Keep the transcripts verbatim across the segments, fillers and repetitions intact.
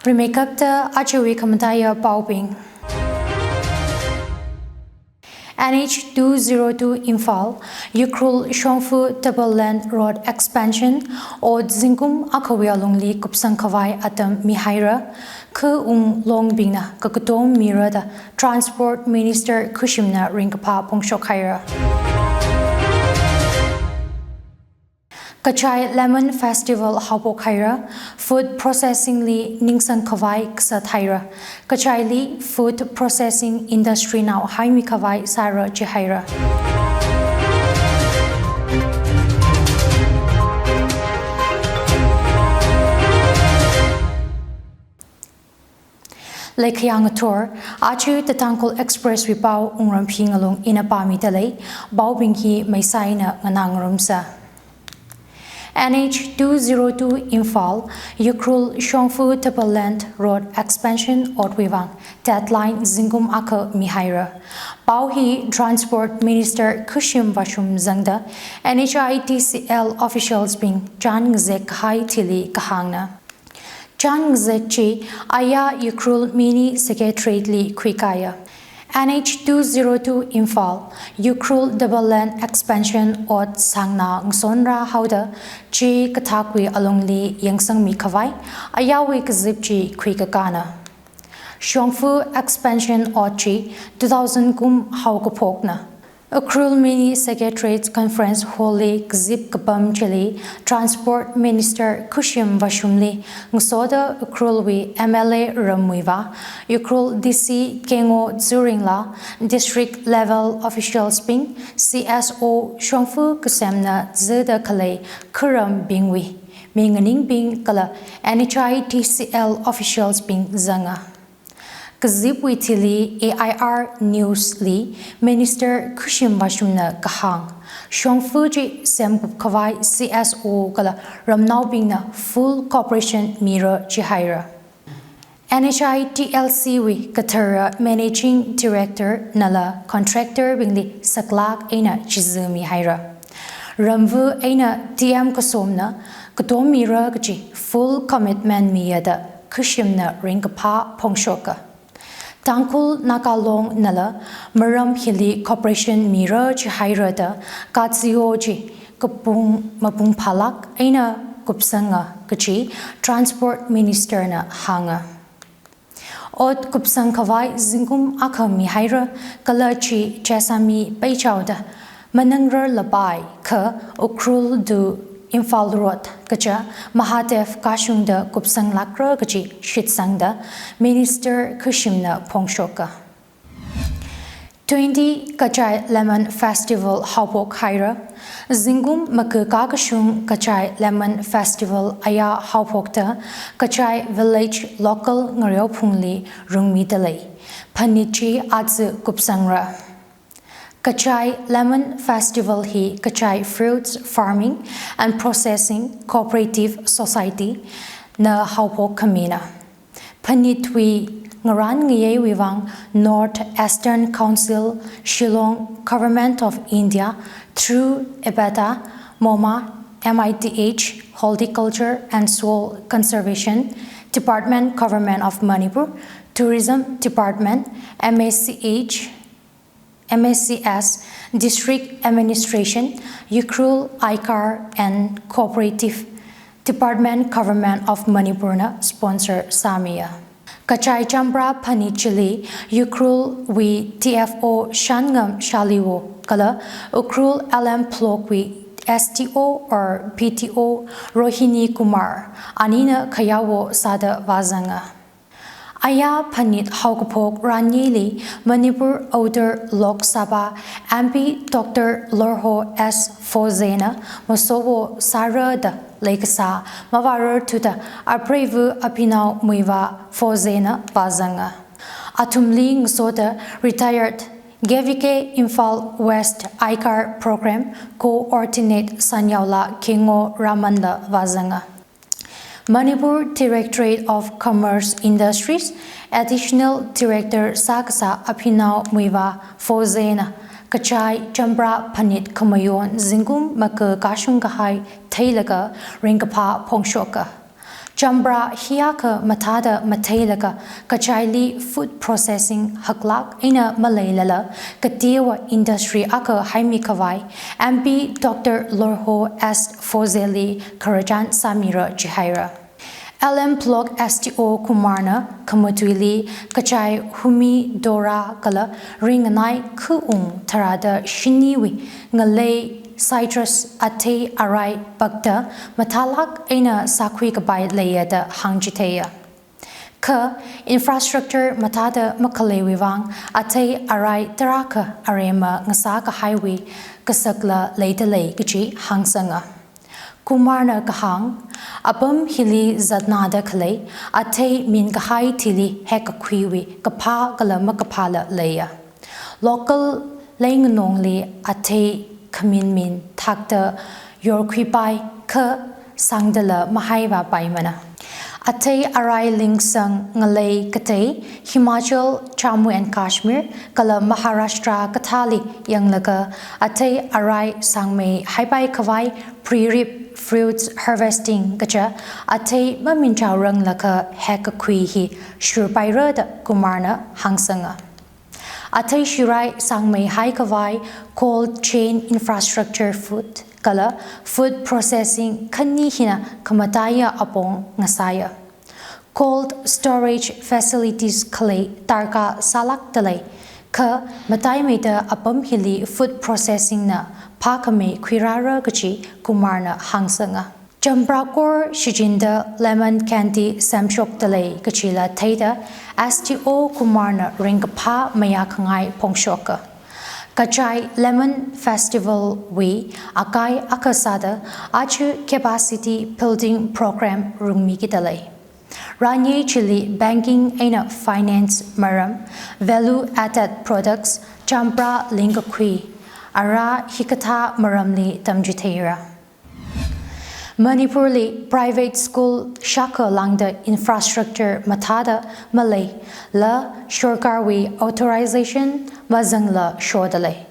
Rimeikapta ajawui khamataiya paobing. N H two zero two Imphal, Ukhrul Shongfa Double Lane Road Expansion ot zingkum akhawui alungli kupsang khavai atam mihaira, kha unglongbingna kakatom mira da Transport Minister Khashimna ringkaphā phongshok haira. Kachai Lemon Festival haophok haira, food processing li ningsang khavai kasā thaira, Kachaili food processing industry nao haimi khavai sāra jihaira. Leikhayang athor, aja The Tangkhul Express wui pao wungram phi ngalung ina pāmida lei, paobing hi meisaina nganā ngarumsa. N H two zero two Imphal, Ukhrul Shongfa Double Lane Road Expansion otwui vang deadline zingkum akha mihaira. Pao hi Transport Minister Khashim Vashum zangda N H I T C L officials bing chān ngazek kahai thili kahāngna. Chān ngazek chi aya Ukhrul Mini Secretariat li khuikāya. N H two zero two Imphal, Ukhrul Double Lane Expansion ot sāngna ngasonra haoda chi kathakwui alungli yangsangmi khavai ayawui kazip chi khuikakāna. Shongfa Expansion ot chi two thousand kum haokaphokna. Ukhrul Mini Secretariat Conference Hall li kazip kapam chili Transport Minister Khashim Vashumli ngasoda Ukhrulwui M L A Rammuivah, Ukhrul D C Kengo Tshering la district level officials bing, C S O, shongfa kasemna zada khalei kharambingwui minganingbing kala N H I T C L officials bing zanga. Kazipwui thili A I R News li Minister Khashim Vashumna kahāng, shongfa chi semkup khavai C S O kala ramnaobingna full cooperation mira jihaira. N H I T L C wui kathara Managing Director nala contractor bingli saklāk eina chizumi haira. Ramva eina T M kasomna katom mira kaji full commitment miya da Khashimna ringkaphā phongshoka. Tangkhul Naga Long nala maram hili cooperation mira jihaira da katsiyo chi kapung mapung phalāk eina kupsanga kaji Transport Minister na hānga. Ot kupsang khavai zingkum akha mihaira, kala chi Jessami peichaoda manangrar lapai kha Ukhrul to Imphal Road kaja Mahadev kashungda kupsang lākra kaji shitsangda Minister Khashimna phongshoka. Twenty Kachai Lemon Festival haophok haira. Zingkum makakā kashung Kachai Lemon Festival aya haophokta Kachai Village local ngareophungli rungmida lei. Phanit chi aja kupsangra. Kachai Lemon Festival hi Kachai Fruits Farming and Processing Cooperative Society na haophok khamina. Phanitwui ngarān ngayeiwui vang North Eastern Council, Shillong, Government of India through ABEDA, MOMA, M I T H, Horticulture and Soil Conservation Department, Government of Manipur, Tourism Department, M A C H, M A C S, District Administration, Ukhrul Aikar and Cooperative Department, Government of Manipur na sponsor sāmiya. Kachai champra phanit chili Ukhrulwui T F O Shangam Shaliwo kala Ukhrul L M Block wui S T O or P T O Rohini Kumar anina khayawo sāda vāzanga. Aya phanit haokaphok ranyili Manipur Outer Lok Sabha M P Doctor Lorho S Fozena masowo sāra da leikasā mavārarthuda apreiva Abhinav Muivah Fozena vāzanga. Athumli ngasoda retired K V K Imphal West Aikar Program Coordinate Sanyaola Kengo Ramanla vāzanga. Manipur Directorate of Commerce Industries Additional Director sākasā Abhinav Muivah Fozena Kachai champra phanit khamayon zingkum makakā shungkahai theilaga ringkaphā phongshoka. Champra hi akha mathāda matheilaga kachaili food processing haklāk eina maleilala kateowa industry akha haimi khavai M P Doctor Lorho S Fozeli khararchan sāmira jihaira. L M Block S D O Kumar na khamatuili kachai humidora kala ringanai khu ung tharāda shiniwui ngalei citrus athei arai pakta mathālāk eina sākhui kapai leiya da hāngchitheiya. Kha infrastructure mathāda makhaleiwui vang athei arai tarākha aremma ngasā kahaiwui kasakla leidalei kaji hāngsanga. Kumar na kahāng, apam hili zatnada khalei athei min kahai thili hekkakhuiwui kaphā kala makaphāla leiya. Local leinganongli athei khamin min thakta yorkhuipai kha sangdala mahaivapaimana. Athei arai lingsang ngalei katei Himachal, Jammu and Kashmir kala Maharashtra kathāli yanglaga athei arai sangmei haipai khavai pre-rip fruits harvesting kaja athei maminchaoranglakha hekkakhui hi shurpaira da Kumar na hāngsanga. Athei shirai sangmei hai khavai cold chain infrastructure food kala food processing khani hina khamataiya apong ngasāya. Cold storage facilities khalei darkar sālākdalei, kha mataimeida apam hili food processing na phākhamei khuirāra kaji Kumar na hāngsanga. Champra kor shichinda lemon candy semshokdalei kajila theida S D O Kumar na ringkaphā mayākhangai phongshoka. Kachai Lemon Festival wui akai akha sāda aja capacity building program rungmikidalei. Ranye chili banking eina finance maram, value added products, champra lingkakhui, ara hikathā maramli tamchitheira. Manipurli private school shākha lāngda infrastructure mathāda maleila sorkarwui authorization mazangla shodalei.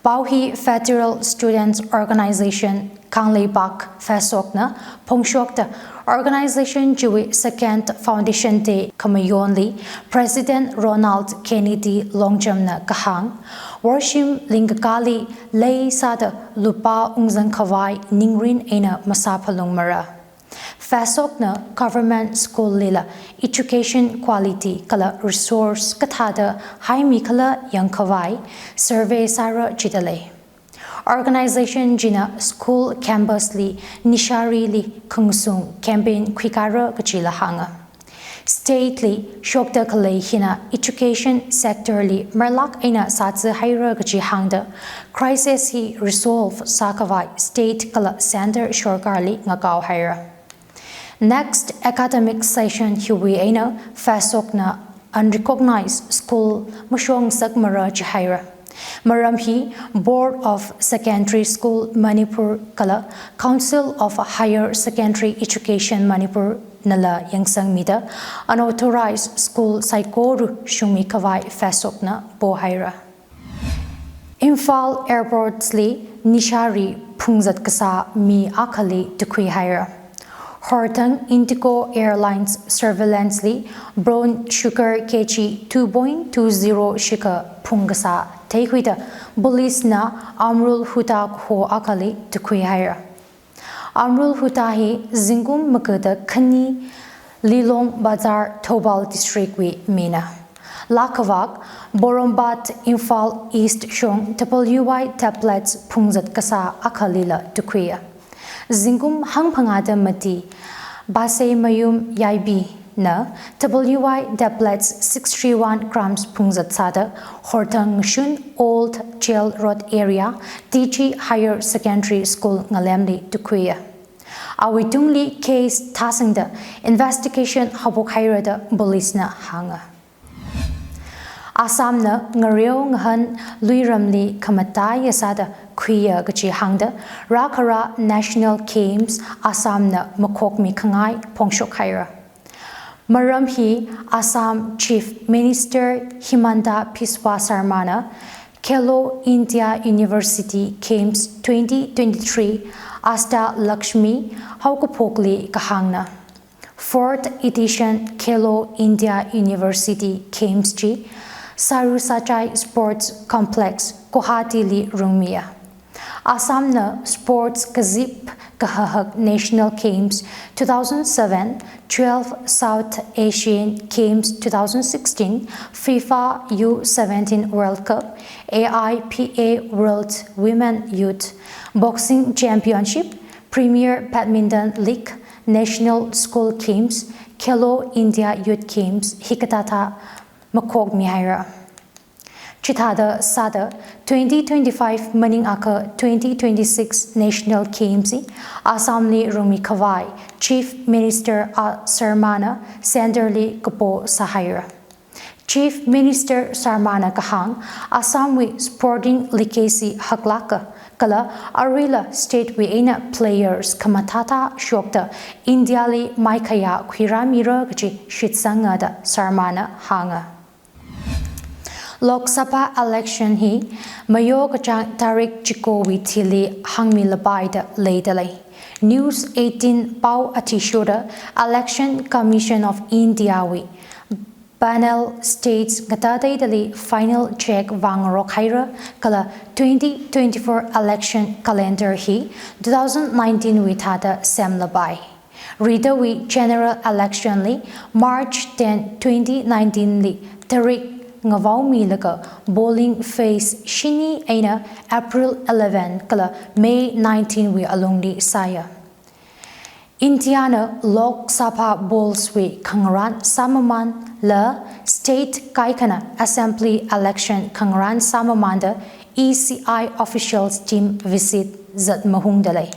Pao hi Federal Students Organization Kangleipak FASOK na phongshokta organization chiwui second foundation day khamayonli President Ronald Kennedy Longjam na kahāng, worshim lingkakāli lei sāda lupā ungzang khavai ningrin eina masāphalungmara. FASOK na government school lila education quality kala resource kathāda haimi khala yangkhavai survey sāra jidalei. Organization china school campus li nisharili khungsung campaign khuikara kajila hānga. State li shokda khalei hina education sector li marlak eina sātsi haira kaji hāngda crisis hi resolve sākhavai state kala center sorkarli ngakao haira. Next academic session hiwui eina FASOK na unrecognized school mashong sakmara jihaira. Maram hi Board of Secondary School Manipur kala Council of Higher Secondary Education Manipur nala yangsangmida unauthorized school saikora shungmi khavai FASOK na pohaira. Imphal Airports li nishari phungzat kasā mi akhali tukhui haira. Horthang Indigo Airlines surveillance li brown sugar K G two point two zero shikha phungkasā theikhuida police na Amrul Huda kaho akhali tukhui haira. Amrul Huda hi zingkum magada khani Lilong Bazar Thoubal District wui mina. Lakhavak Porompat Imphal East shong W Y tablets phungzat kasā akhalila tukhuiya. Zingkum hangphangāda mati Baseimayum Yaibi na W Y tablets six three one grams phungzat sāda Horthang Ngashun Old Jail Road area T G Higher Secondary School ngalemli tukhuiya. Awui tungli case thāsangda investigation haophok haira da police na hānga. Assam na ngareo ngahān luiramli khamataiya sāda khuiya kaji hāngda rākhara National Games Assam na makhokmi khangai phongshok haira. Maram hi Assam Chief Minister Himanta Biswa Sarma na Khelo India University Games twenty twenty-three Ashtalakshmi haokaphokli kahāngna. Fourth edition Khelo India University Games chi Sarusachai Sports Complex, Guwahati li rungmiya. Assamna sports kazip kahahak National Games two thousand seven, twelve South Asian Games two thousand sixteen, FIFA U seventeen World Cup, A I P A World Women Youth Boxing Championship, Premier Badminton League, National School Games, Khelo India Youth Games hikathāda makhokmi haira. Chithāda sāda twenty twenty-five maningakha twenty twenty-six National Games hi Assam li rungmi khavai Chief Minister R Sarmana Centre li kapo sāhaira. Chief Minister Sarmana kahāng, Assam wui sporting legacy haklāka, kala aruila state wui eina players khamathāthā shokta India li maikhayā khuirāmira kaji shitsanga da Sarmana hānga. Lok Sabha election hi mayo kachāng tarik chikowui thili hāngmilapai da leidalei. News eighteen pao athishurda Election Commission of India wui panel states ngatateidali final check vāngarok haira kala twenty twenty-four election calendar hi two thousand nineteen wui thāda semlapai. Ridawui general election li March ten, twenty nineteen li tarik ngavaomilaga polling phase shini eina April eleven kala May nineteen wui alungli sāya. India na Lok Sabha polls wui khangarān sāmamanla state kaikhana assembly election khangarān sāmamanda E C I officials team visit zat mahungdalei.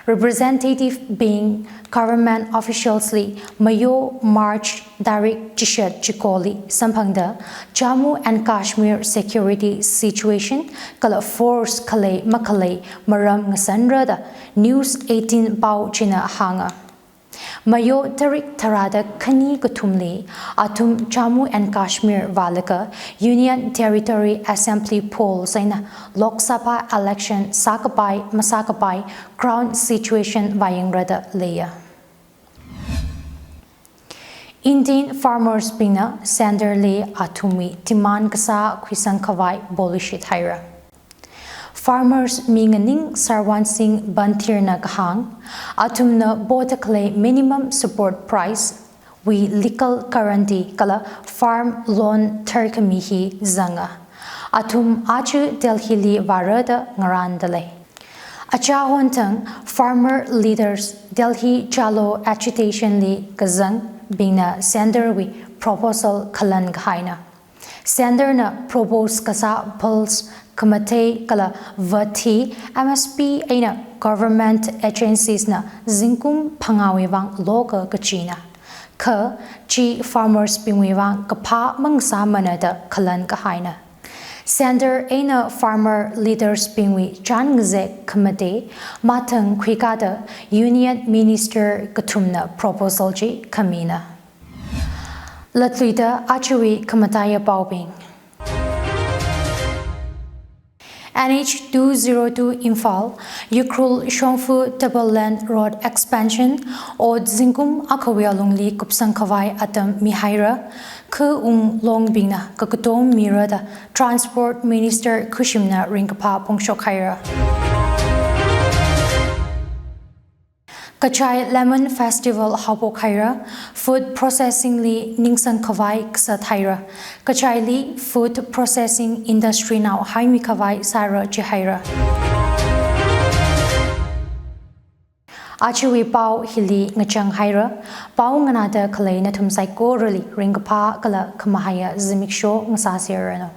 Representative bing government officials li mayo March tarik chishat chikoli samphangda Jammu and Kashmir security situation kala force khalei makhalei maram ngasanra da News eighteen pao china hānga. Mayo tarik tharāda khani kathumli athum Jammu and Kashmir vālaga Union Territory Assembly polls eina Lok Sabha election sākapai masākapai ground situation vāyangra da leiya. Indian farmers bingna Centre li athumwui demand kasā khuisang khavai polishit haira. Farmers mi nganing Sarwan Singh Banthir na kahāng, athumna poda khalei minimum support price wui legal guarantee kala farm loan tharkhami hi zanga. Athum aja Delhi li vāra da ngarāndalei. Achā honthang farmer leaders Delhi Chalo agitation li kazang bingna Centre wui proposal khalan kahaina. Centre na propose kasā bills khamathei kala vat hi M S P eina government agencies na zingkum phangāwui vang loka kachina. Kha chi farmers bingwui vang kaphā mangasāmana da khalan kahaina. Centre eina farmer leaders bingwui chān ngazek khamatei mathang khuikada Union Minister kathumna proposal chi khamina. Latluida ajawui khamataiya paobing. N H two zero two Imphal, Ukhrul Shongfa double lane road expansion ot zingkum akhawui alungli kupsang khavai atam mihaira, kha unglongbingna kakatom mira da Transport Minister Khushimna ringkaphā phongshok haira. Kachai Lemon Festival haophok haira, food processing li ningsang khavai kasat haira. Kachaili food processing industry nao haimi khavai sāra jihaira. Ajawui pao hili ngachang haira, pao nganāda khalei nathum saikorali ringkaphā kala khamahaiya zimiksho ngasāserranu.